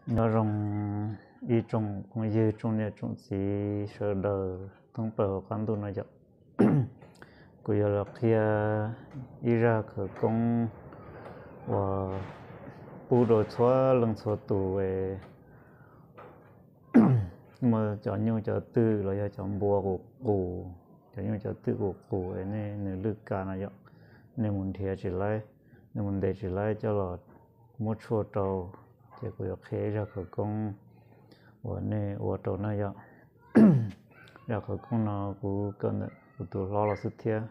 Nyob zoo ib tsoom phooj ywg tsoom niam tsoom txiv sawv daws thoob plaws hauv qab ntuj no yom. Kuv yuav los qhia ib zaj khawv koob uas pub rau txhua leej txhua tus muaj cov nyuj cov twm los yog cov npua qus qus, cov nyuj cov twm qus qus es nej nws lwj ka no yom, nej mus nrhiav tsis laib, nej mus ntes tsis laib coj los muab tshuaj rau, ces kuv yuav qhia ib zaj khawv koob uas nej ua rau na yom. Zaj khawv koob no kuv kawm ntawm kuv tus hlob los xwb thiab,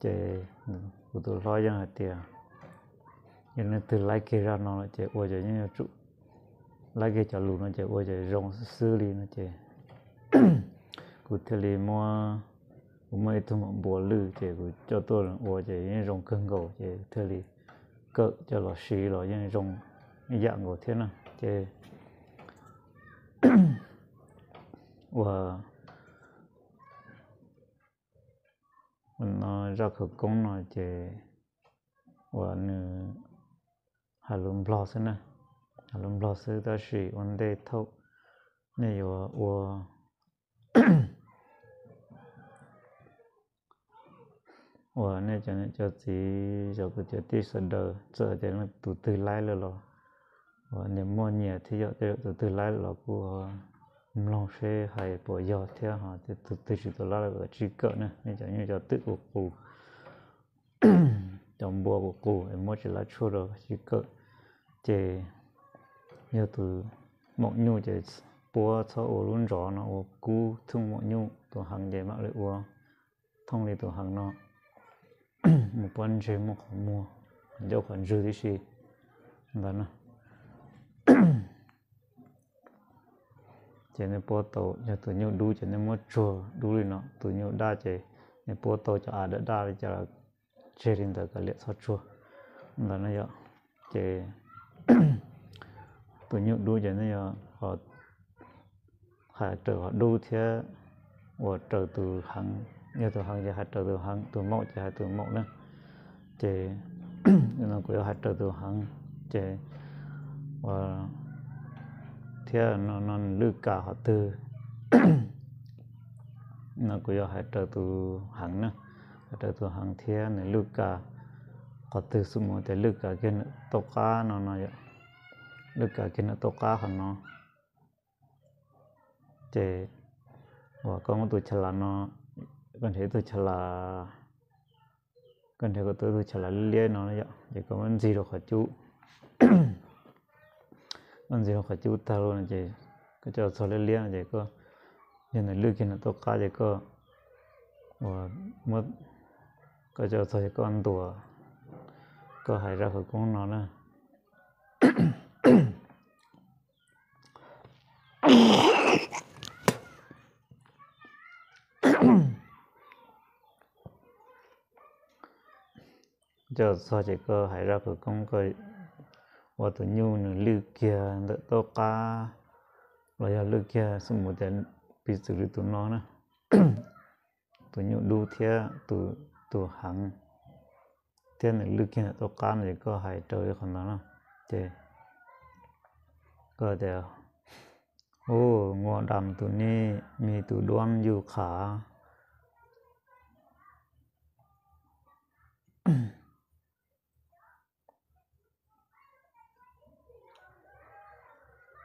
ces kuv tus hlob yeej hais tias yog leej twg laib kiag zaj no lawm ces ua ces yeej yuav tsum, laib kiag cov lus no ces ua ces zoo xwb xwb li no ces kuv thiaj li muab, kuv muaj ib tug maum npua lwj ces kuv coj tuaj ua ces yeej zoo kawg nkaus ces thiaj li kawm coj los siv los yeej zoo ib yam nkaus thiab na. Ces ua no zaj khawv koob no ces uas nws hais lus Nplog xwb na, hais lus Nplog xwb tab sis ua ntej thaum nej yuav ua uas nej cov niam cov txiv cov kwv cov tij sawv daws txawm tias leej tus twg laib lawm los, uas nyias muaj nyias thiab yom, tej zaum tus twg laib lawm los kuj mloog seb hais puas yog thiab ho tus twg tsis tau laib lawm kom tsij kawm na, nej cov nyuj cov twm qus qus, cov npua qus qus es muab tsis laib tshuaj rau tsij kawm. Ces yog tus maum nyuj ces puab txhob ua lub ntsov no ua kub thooj maum nyuj, tus heev ces mam li ua thooj li tus heev no, mus puab ntseg muaj qhov muag, ncauj qhov ntswg tib si ntawd na. Ces nej puab tau, yog tus nyuj dub ces nej muab tsuag dub li no, tus nyuj daj ces nej puab tau cov av daj daj li cas los tseg li ntawd, kav liam txhob tsuag ntawd na yom. Ces tus nyuj dub ces nej yog hais raws qhov dub thiab ua raws tus heev, yog tus heev ces hais raws tus heev, tus maum ces hais tus maum na. Ces no kuv yuav hais raws tus heev, ces ua thiab no no nws lwj ka qhov twg, no kuv yuav hais raws tus heev na, hais raws tus heev thiab nws lwj ka qhov twg, xub mus tias lwj ka kiag ntawm toj qab no no yom, lwj ka kiag ntawm toj qab qhov no. Ces uas koj muab tus cha las no, koj nrhiav ib tug cha las, koj nrhiav koj tus ib tug cha las liab liab no yom, ces koj muab ntxig rau qhov cub, koj ntxig rau qhov cub tag lawm no ces koj coj txog liab liab no ces koj, yog nws lwj kiag ntawm toj qab ces koj, uas muab, koj coj txog ces koj ntuas, koj hais zaj khawv koob no na. Coj txog ces koj hais zaj khawv koob, koj ua tus nyuj nws lwj kiag ntawm toj qab los yog lwj kiag, xub mus tias piv txwv li tus no na, tus nyuj dub thiab tus heev thiab nws lwj kiag ntawm toj qab no ces koj hais raws li qhov ntawd no. Ces koj tias, Ub, ngua dam tus nej, mi tus duab yus qhav.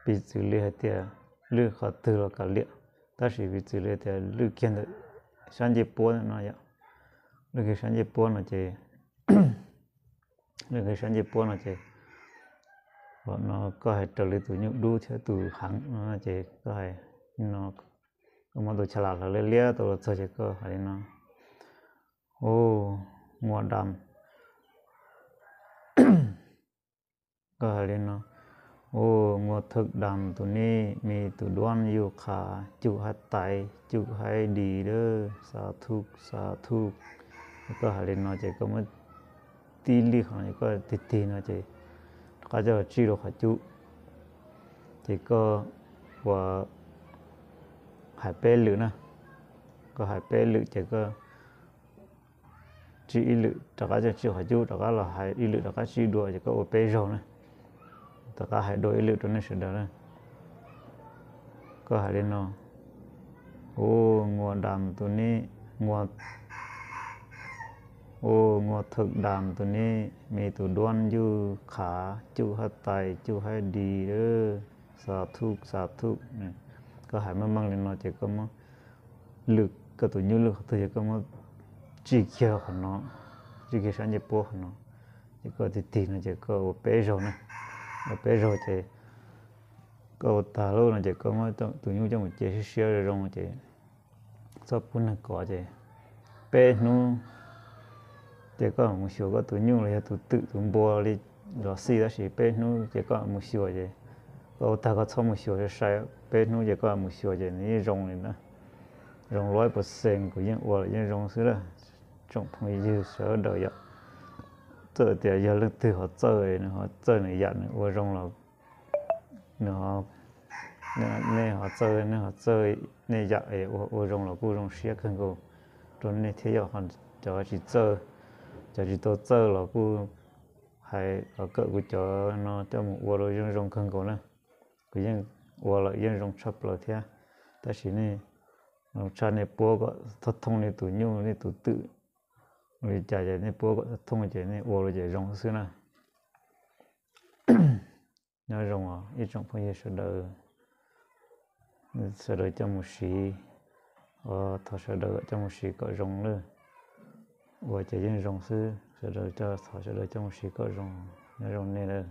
Piv txwv li hais tias lwj qhov twg los kav liam, tab sis piv txwv li hais tias lwj kiag ntawm sab ncej puab no yom, lwj kiag sab ncej puab no ces, lwj kiag sab ncej puab no ces, no koj hais raws li tus nyuj dub thiab tus heev no ces koj hais no, koj muab tus cha las hlawv liab liab tau los txog ces koj hais li no, Ub, ngua dam, koj hais li no, Ub, ngua thawj dam tus nej, mi tus duab yus qhav, cum haiv tais cum haiv dis lawm, xav thuj xav thuj. Koj hais li no ces koj muab tib lij qhov no ces koj tig tig no ces rov qab coj tsij rau qhov cub. Ces koj ua hais peb lwm na, koj hais peb lwm ces koj tsij ib lwm rov qab coj tsij qhov cub, rov qab los hais ib lwm rov qab tsij dua ces koj ua peb zaug na. Tom qab hais dua ib lwm rau nej sawv daws na. Koj hais li no: Ua, ngua dam tus ni, ngua, ua, ngua thawm dam tus ni, me tus duab ncuj qhav cuj hab tais cuj hab di, xav thuj xav thuj. Koj hais meej meej li no ces koj muab lwm koj tus nyuj lwm qhov twg ces koj muab tsij kiag qhov no, tsij kiag sab ncej puab qhov no. Ces koj tig tig no ces koj ua peb zaug na. Ua peb zaug ces koj ua tag lub no ces koj muab tus nyuj coj mus ce siab siab zoo zoo ces txhob pub neeg kov ces peb hnub ces koj mus xyuas koj tus nyuj los yog tus twm tus npua li los xij tab sis peb hnub ces koj mus xyuas ces koj ua tag koj txhob mus xyuas sai sai, peb hnub ces koj mus xyuas ces nws yeej zoo li na. Zoo lua ib puas xees, kuv yeej ua lawm yeej zoo xwb lawm. Tsoom phooj ywg sawv daws yom, txawm tias yog leej twg ho txawj, nws ho txawj nws yam nws ua zoo los nws, nej ho txawj nej ho txawj nej yam es ua ua zoo los kuj zoo siab kawg nkaus rau nej thiab yom. Cov tsis txawj, cov tsis tau txawj los kuj hais los kawm kuv cov no coj mus ua rau yeej zoo kawg nkaus na. Kuv yeej ua lawm yeej zoo tshaj plaws thiab. Tab sis nej tshaj nej puab kom thooj thooj nej tus nyuj nej tus twm li cas ces nej puab kom thooj thooj ces nej ua rau ces zoo xwb na. Nyob zoo os ib tsoom phooj ywg sawv daws, sawv daws coj mus siv, thov sawv daws coj mus siv kom zoo lawm. Ua ces yeej zoo xwb, sawv daws coj, thov sawv daws coj mus siv kom zoo. Nyob zoo nej lawm.